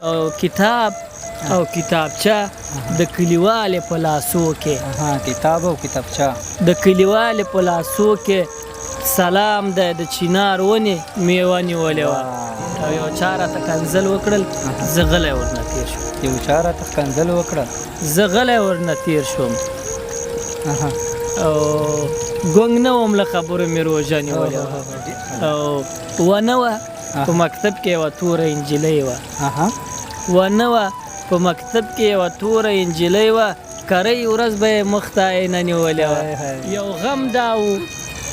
او کتاب او کتابچه د کلیوالې په لاسو کې. کتاب او کتابچه د کلیوالې په لاسو کې. سلام دی د چینار ونې میوه نیولې وه. او یو چا راته کنځل وکړل، زه غلی ورنه تېر شوم. یو چا راته ښکنځل وکړه، زه غلی ورنه تېر شوم. او ګونګ نه وم، له خبرو مې روژه نیولې وه. او ونه وه په مکتب کې یوه توره نجلۍ وه. ونه وه په مکتب کې یوه توره نجلۍ وه، کرۍ ورځ به یې مخ ته آینه نیولې وه. یو غم دا و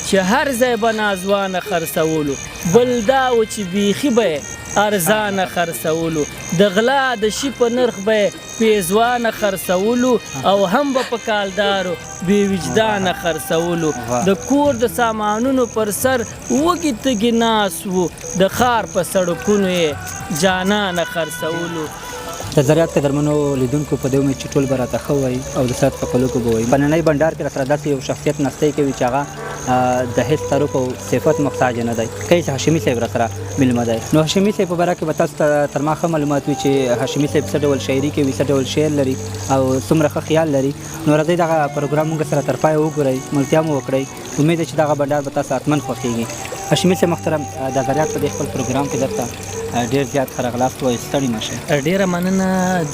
چې هر ځای به ناځوانه خرڅولو، بل دا و چې بیخي به یې ارزانه خرڅولو. د غلا د شي په نرخ به یې پېزوانه خرڅولو، او هم به په کالدارو بې وجدانه خرڅولو. د کور د سامانونو پر سر وږي تږي ناست وو، د ښار په سړکونو یې جانانه خرڅولو. د زریات قدرمنو لیدونکو، په دې امید چې ټول به راته ښه وایي او د صحت په کلو کې به وایي. په ننۍ بنډار کې راسره داسې یو شخصیت ناستی کوي چې هغه د هېڅ تعارف او صفت محتاج نه دی. قیس هاشمي صاحب راسره مېلمه دی. نو هاشمي صاحب په باره کې به تاسو ته تر ما ښه معلومات وي چې هاشمي صاحب څه ډول شاعري کوي، څه ډول شعر لري او څومره ښه خیال لري. نو راځئ دغه پروګرام موږ سره تر پایه وګورئ، ملتیا مو وکړئ. امید چې دغه بنډار به تاسو حتما خوښیږي. هاشمي صاحب محترم، د زریات په دې خپل پروګرام کې درته ډېر زیات ښه راغلاست وایو، ستړي مه شئ. ډېره مننه،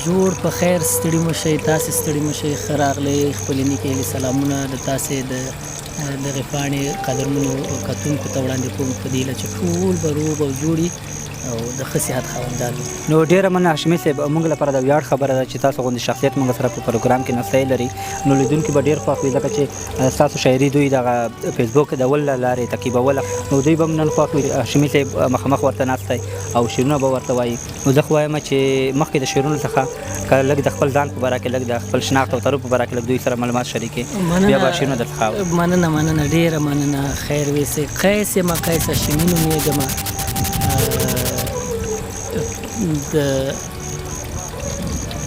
جوړ په خیر، ستړي مه شئ، تاسې ستړي مه شئ، ښه راغلئ. خپلې نیکې هیلې سلامونه د تاسې د دغې پاڼې قدرمنو کتونکو ته وړاندې کوم، په دې هیله چې ټول به روغ او جوړ او د ښه صحت خاوندان وي. نو ډېره مننه هاشمي صاحب، موږ لپاره د ویاړ خبره ده چې تاسو غوندې شخصیت موږ سره په پروګرام کې ناستی لري. نو لیدونکي به ډېر خوښ وي، ځکه چې ستاسو شاعري دوی دغه فیسبوک د ول له لارې تعقیبوله. نو دوی به هم نن خوښ وي، هاشمي صاحب مخامخ ورته ناست دی او شعرونه به ورته وایي. نو زه خو وایم چې مخکې د شعرونو څخه که لږ د خپل ځان په باره کې، لږ د خپل شناخت او تعارف په باره کې لږ دوی سره معلومات شریک کړي، بیا به شعرونه درڅخه اورو. مننه مننه، ډېره مننه، خیر ویسئ. قیس یم، قیس هاشمي نومېږم. د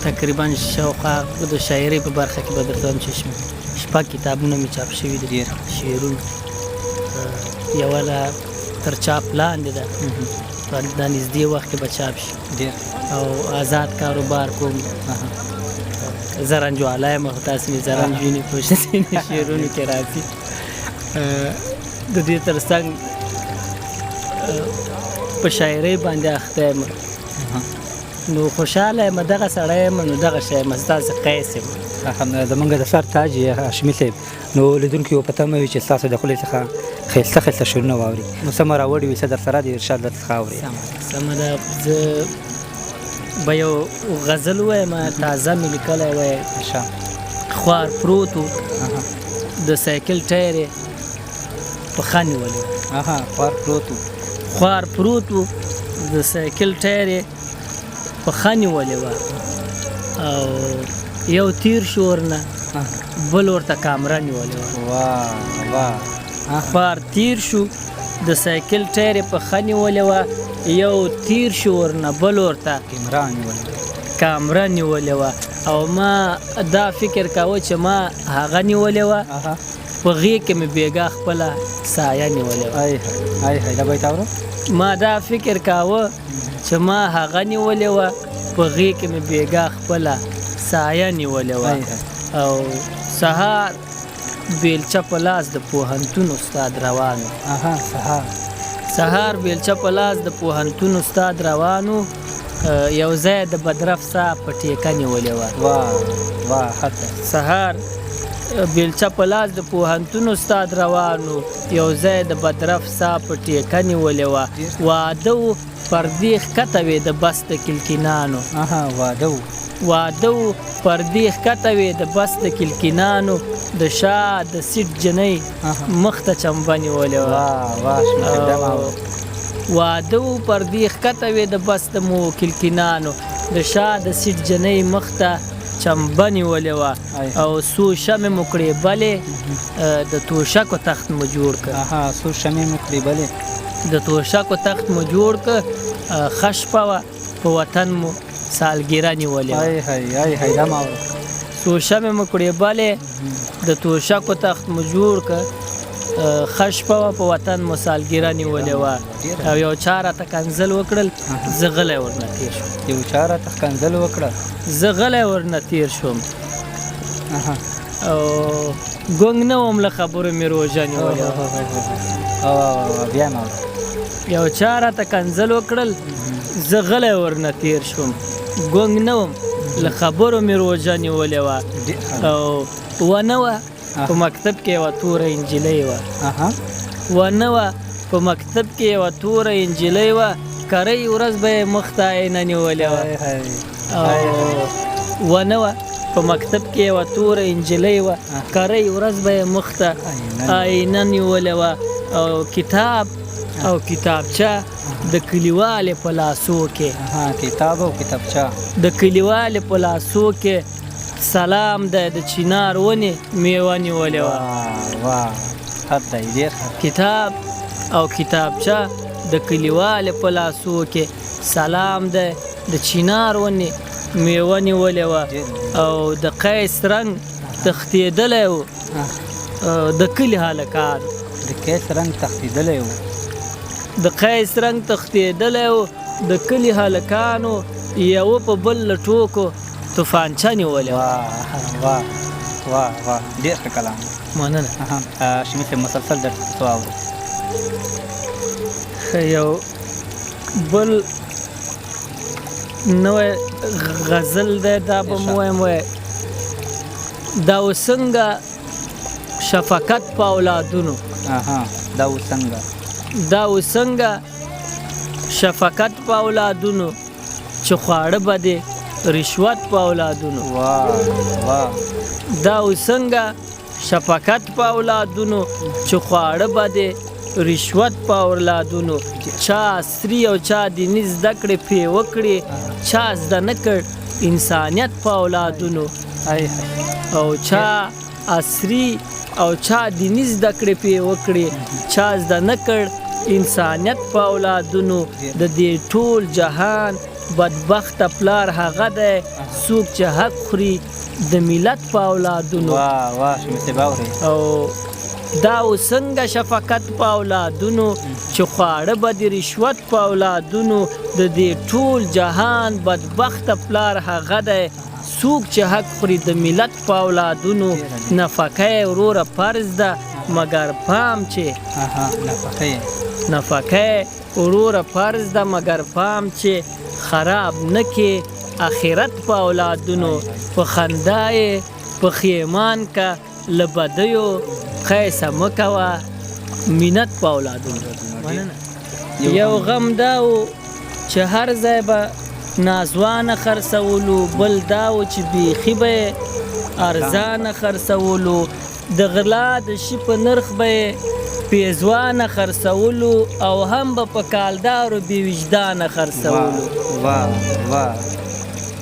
تقریبا شاوخوا د شاعرۍ په برخه کې به درته وایم چې شپږ کتابونه مې چاپ شوي دي، ډېر شعرونه. یوه لا تر چاپ لاندې ده، په دا نږدې وخت کې به چاپ شي. ډېر. او آزاد کاروبار کوم. زرنج والا یم، خو تاسې مې زرنج ویني په ځینې شعرونو کې راځي. د دې ترڅنګ په شاعرۍ باندې اخته یم. نو خوشحاله یم، دغه سړی یم، نو دغه شی یم، ستاسې قیس یم. زمونږ د سر تاج یې هاشمي صاحب. نو لیدونکي به په تمه وي چې ستاسو د خولې څخه ښایسته ښایسته شعرونه واوري. نو څه مو راوړي وي، څه در سره دي، ارشاد در څخه اوري. سمه ده، سمه ده. زه به یو غزل ووایم، تازه مې لیکلی وای. خوار پروت و، د سایکل ټایر یې پښه نیولې وه. خوار پروت و. خوار پروت و، د سایکل ټایر یې پښه نیولې وه. او یو تیر شو ورنه، بل ورته کامره نیولې وه. واه واه. خوار تیر شو، د سایکل ټایر یې پښه نیولې وه. یو تیر شو ورنه، بل ورته کامره نیولې وه. کامره نیولې وه. او ما دا فکر کاوه چې ما هغه نیولې وه، په غېږ کې مې بېګا خپله سایه نیولې وه. ای های های، دا بیت اورم. ما دا فکر کاوه چې ما هغه نیولې وه، په غېږ کې مې بېګا خپله سایه نیولې وه. او سهار بیلچه په لاس د پوهنتون استاد روان و. سهار. سهار بیلچه په لاس د پوهنتون استاد روان و، یو ځای د بدرف سا په ټیکه نیولې وه. واه واه، ښه. سهار بیلچه په لاس د پوهنتون استاد روان و، یو ځای د بدرف سا په ټیکه نیولې وه. واده و، پردې ښکته وې د بس د کلکینانو. واده و. واده و، پردې ښکته وې د بس د کلکینانو، د شا د سیټ جنۍ مخ ته چمبه نیولې وه. واه واه، واده و، پردې ښکته وې د بس د مو کلکینانو، د شا د سیټ جنۍ مخ ته چمبه نیولې وه. او څو شمې مو کړې بلې، د توشکو تخت مو جوړ کړ. څو شمې مو کړې بلې، د توشکو تخت مو جوړ کړ. ښه شپه وه، په وطن مو سالګیره نیولې وه. های های های های، دا ما څو شمې مو کړې بلې، د توشکو تخت مو جوړ کړ. ښه شپه وه، په وطن مو سالګیره نیولې وه او یو چا راته کنځل وکړل، زه غلی ورنه تېر شوم. یو چا راته ښکنځل وکړه، زه غلی ورنه تېر شوم او ګونګ نه وم، له خبرو مې روژه نیولې وه. بیا ما یو چا راته کنځل وکړل، زه غلی ورنه تېر شوم، ګونګ نه وم، له خبرو مې روژه نیولې وه او ونه وه په مکتب کې یوه توره نجلۍ وه، ونه وه په مکتب کې یوه توره نجلۍ وه، کرۍ ورځ به یې مخ ته آینه نیولې وه. او ونه وه په مکتب کې یوه توره نجلۍ وه، کرۍ ورځ به یې مخ ته آینه نیولې وه. او کتاب او کتابچه د کلیوالې په لاسو کې، کتاب او کتابچه د کلیوالې په لاسو کې سلام دی د چینار ونې میوه نیولې وه. کتاب او کتابچه د کلیوالې په لاسو کې سلام دی د چینار ونې میوه نیولې وه. او د قیس رنګ تښتېدلی و د کلي هلکان، د قیس رنګ تښتېدلی و، د قیس رنګ تښتېدلی و د کلي هلکانو، یوه په بل له ټوکو توفانچه نیولې وه. واه واه واه، ډېر ښه کلام. مننه. هاشمي صاحب مسلسل درته څه واورو؟ ښه، یو بل نوی غزل دی، دا به مو وایم. وایي دا اوس څنګه شفقت په اولادونو، دا اوس څنګه، دا اوس څنګه شفقت په اولادونو، چې خواړه به دې رشوت په اولادونو. واه واه، دا اوس څنګه شفقت په اولادونو، چې خواړه به دې رشوت په اولادونو. چا عصري او چا دیني زده کړې پرې وکړې، چا زده نه کړ انسانیت په اولادونو. او چا عصري او چا دیني زده کړې پرې وکړې، چا زده نه کړ انسانیت په اولادونو. د دې ټول جهان بدبخته پلار هغه دی، څوک چې حق خوري د ملت په اولادونو. واه واه، شمسي صاحب اورئ. او دا اوس څنګه شفقت په اولادونو، چې خواړه به د رشوت په اولادونو. د دې ټول جهان بدبخته پلار هغه دی، څوک چې حق خوري د ملت په اولادونو. نفقه یې وروره فرض ده، مګر پام چې نفقه یې وروره فرض ده، مګر پام چې خراب نه کې اخرت په اولادونو. په خندا یې پښیمان که له بدیو قیسه مه کوه مینت په اولادونو. مننه. یو غم دا و چې هر ځای به ناځوانه خرڅولو، بل دا و چې بیخي به یې ارزانه خرڅولو، د غلا د شي په نرخ به یې پېزوانه خرڅولو، او هم به په کالدارو بې وجدانه خرڅولو.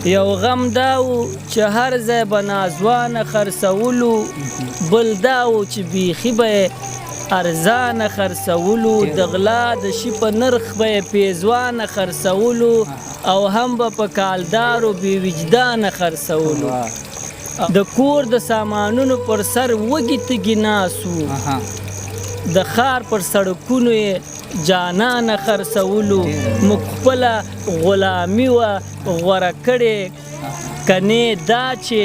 یو غم دا و چې هر ځای به ناځوانه خرڅولو، بل دا و چې بیخي به یې ارزانه خرڅولو، د غلا د شي په نرخ به یې پېزوانه خرڅولو، او هم به په کالدارو بې وجدانه خرڅولو. د کور د سامانونو پر سر وږي تږي ناست وو، د ښار پر سړکونو یې جانانه خرڅولو. موږ خپله غلامي وه غوره کړې، کنې دا چې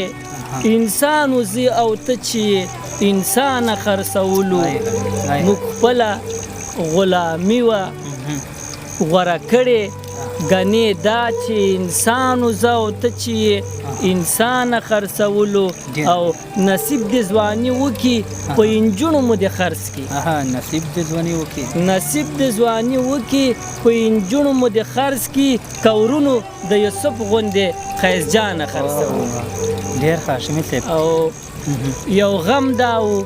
انسان وزي او ته چې انسانه خرڅولو. موږ خپله غلامي وه غوره کړې، ګنې دا چې انسان وزه او ته چې انسانه خرڅولو. او نصیب دې ځواني وکي په انجونو مو دې خرڅ کي. نصیب دې ځواني وکي، نصیب دې ځواني وکي په انجونو مو دې خرڅ کي، کورونو د یوسف غوندې قیس جانه خرڅولو. ډېر ښه هاشمي صاحب. او یو غم دا و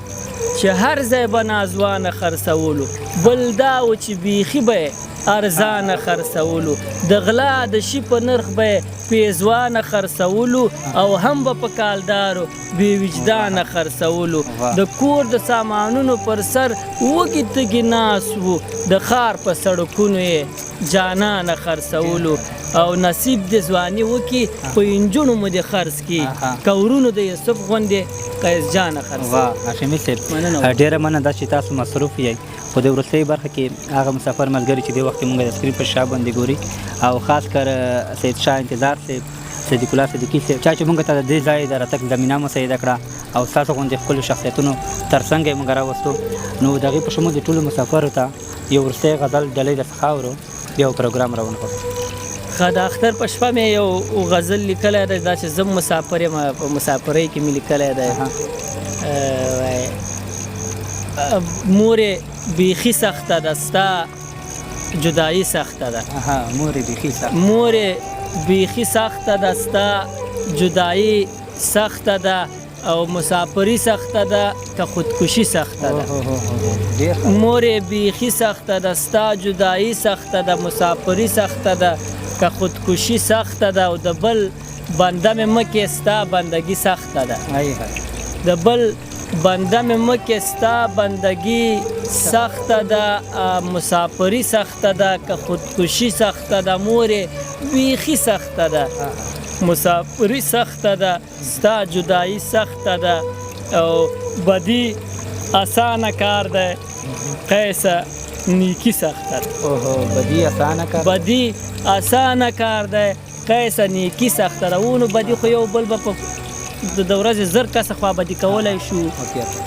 چې هر ځای به ناځوانه خرڅولو، بل دا و چې بیخي به ارزانه خرڅولو، د غلا د شي په نرخ به یې پیزوانه خرڅولو، او هم به په کالدارو بې وجدانه خرڅولو. د کور د سامانونو پر سر وږي تږي ناست وو، د ښار په سړکونو یې جانانه خرڅولو. او نصیب دې ځواني وکي، په انجونو مو دې خرڅ کي، کورونو د یوسف غوندې قیس جانه خرڅ. واه هاشمي صاحب، ډېره مننه دا چې تاسو مصروف یئ. خو د وروستۍ برخه کې هغه مسافر ملګري چې دې وخت کې موږ د سکرین په شا باندې ګوري، او خاص کر سید شاه انتظار صاحب، صدیق الله صدیقي صاحب، چا چې موږ ته د دې ځای د راتګ زمینه مساعده کړه او ستاسو غوندې خپلو شخصیتونو ترڅنګ یې موږ راوستو، نو د هغې په شمول د ټولو مسافرو ته یو وروستی غزل ډلۍ درڅخه اورو، بیا یو پروګرام روان کړو. ښه، د اختر په شپه مې یو غزل لیکلی دی، دا چې زه مسافر یم، په مسافرۍ کې مې لیکلی دی. مورې بیخي سخته ده، ستا جدایي سخته ده. مورې بیخي سخته، مورې بیخي سخته ده، ستا جدایي سخته ده، او مسافري سخته ده که خودکشي سخته ده. مورې بیخي سخته ده، ستا جدایي سخته ده، مسافري سخته ده که خودکشي سخته ده، او د بل بنده مې مه کې ستا بندګي سخته ده. د بل بنده مې مه کې ستا بندګي سخته ده، مسافري سخته ده که خودکشي سخته ده، مورې بیخي سخته ده، مسافري سخته ده، ستا جدایي سخته ده، او بدی اسانه کار دی قیسه نیکی سخته ده. بدی اسانه کار، بدی اسانه کار دی قیسه نیکی سخته ده. ونو بدی خو یو بل به په د ورځې 1000 کسه خوا بدی کولی شو،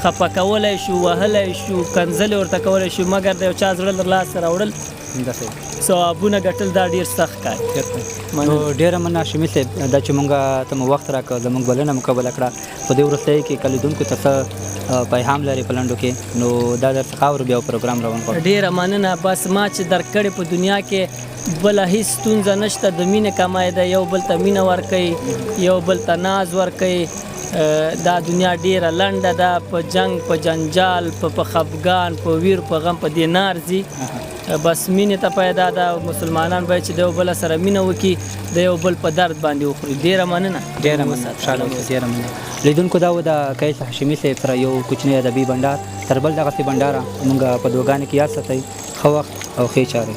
خفه کولی شو، وهلی شو، کنځلې ورته کولی شو، مګر د یو چا زړه له لاسه راوړل، ثوابونه ګټل دا ډېر سخت کار. نو ډېره مننه هاشمي صاحب، دا چې مونږ ته مو وخت راکړ، زموږ بلنه مو قبوله کړه. په دې وروستیو کې که لیدونکو ته څه پیغام لرې په لنډو کې، نو دا در څخه اورو، بیا پروګرام روان کړو. ډېره مننه. بس ما چې درک کړې په دنیا کې بله هیڅ ستونزه نشته، د مینې کمی ده، یو بل ته مینه ورکوي، یو بل ته ناز ورکوي. دا دنیا ډېره لنډه ده، په جنګ، په جنجال، په خفګان، په ویر، په غم، په دې نه ارزي. بس مینې ته پیدا ده. مسلمانان باید چې د یو بل سره مینه وکړي، د یو بل په درد باندې وخوري. ډېره مننه. ډېره مننه، خوشحاله اوسئ. ډېره مننه. لیدونکو، دا و د قیس هاشمي صاحب سره یو کوچنی ادبي بنډار. تر بل دغسې بنډاره موږ په دوګانو کې یاد ساتئ. ښه وخت او ښې چارې.